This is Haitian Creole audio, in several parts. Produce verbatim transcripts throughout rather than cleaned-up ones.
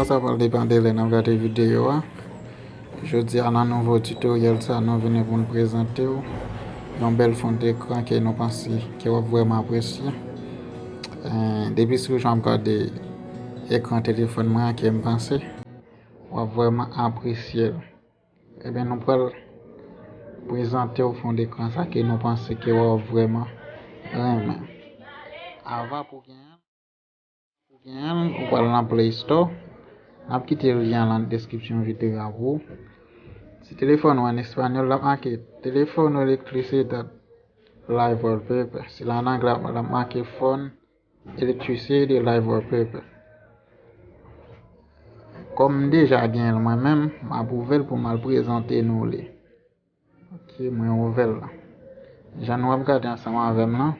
Sa pral depann de lè n ap gade videyo a. Jodi a, nan nouvo tutoriel sa, nou vini pou n prezante w yon bèl fon dekran ke nou panse ke w ap vrèman apresye. Eh, depi sou jan w ap gade ekran telefòn mwen an, ke m panse w ap vrèman apresye l. Ebyen, nou pral prezante w fon dekran sa ke nou panse ke w ap vrèman renmen. Avan pou genyen l, pou genyen l, ou pral nan Play Store. N ap kite lyen an nan deskripsyon videyo a pou ou. Si telefòn ou an espanyòl, l ap make "Teléfono electricidad Live Wallpaper". Si l an anglè, l ap make "Phone Electricity Live Wallpaper". Kòm m deja gen l mwen menm, m ap ouvè l pou m al prezante nou li. Ok, mwen ouvè l la. Jan nou ap gade ansanm avè m lan,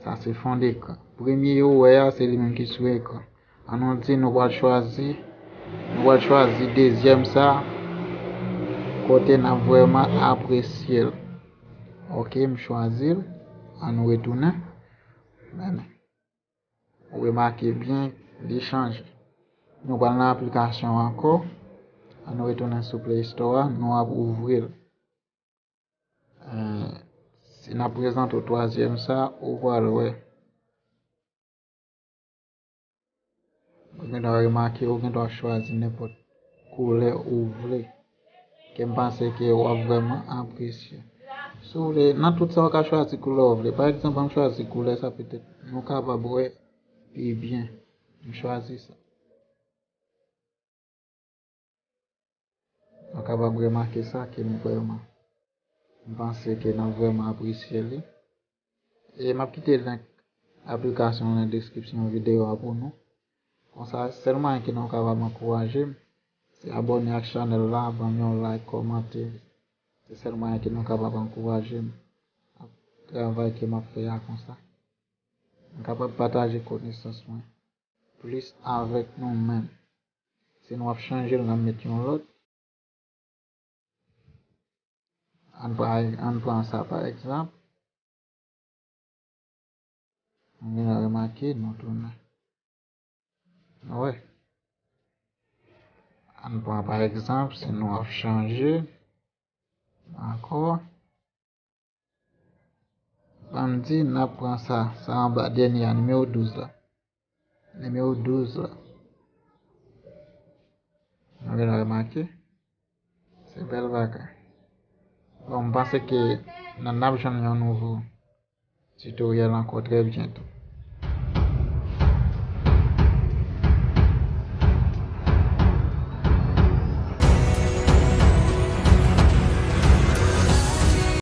sa se fon dekran. Premye yo wè a, se li menm ki sou ekran. An nou di nou pral chwazi, nou pral chwazi dezyèm sa, kote n ap vrèman apresye l. Ok, m chwazi l. An nou retounen. Men, ou remake byen, li chanje. Nou pral nan aplikasyon an ankò. An nou retounen sou Play Store a, nou ap ouvri l. Eh, si n ap prezante w twazyèm sa, ou pral wè. Ou gen dwa remake, ou gen dwa chwazi nenpòt koulè ou vle, ke m panse ke w ap vrèman apresye. Si w vle, nan tout sa, ou ka chwazi koulè ou vle. Pa egzanp, an m chwazi koulè sa, petèt nou kapab wè pi byen. M chwazi sa. Nou kapab remake sa ke m vrèman, m panse ke n ap vrèman apresye li. E m ap kite link aplikasyon an nan deskripsyon videyo a pou nou. Konsa, sèl mwayen ke nou kapab ankouraje m, se abòne ak chanèl la, ban m yon like, kòmante. Se sèl mwayen ke nou kapab ankouraje m ak travay ke m ap fè a konsa. M kapab pataje konesans mwen plis avèk nou menm. Si nou ap chanje l, n ap met yon lòt. Ann pran, ann pran sa pa egzanp. Nou vin remake, nou tounen. Nou wè. Ann pran pa egzanp, si nou ap chanje, dakò. Ban m di, n ap pran sa, sa anba dènye a, nimewo douz la. Nimewo douz la. Nou vin remake. Se bèl bagay. Bon, m panse ke n, n ap jwenn yon nouvo tutoriel ankò trè byento.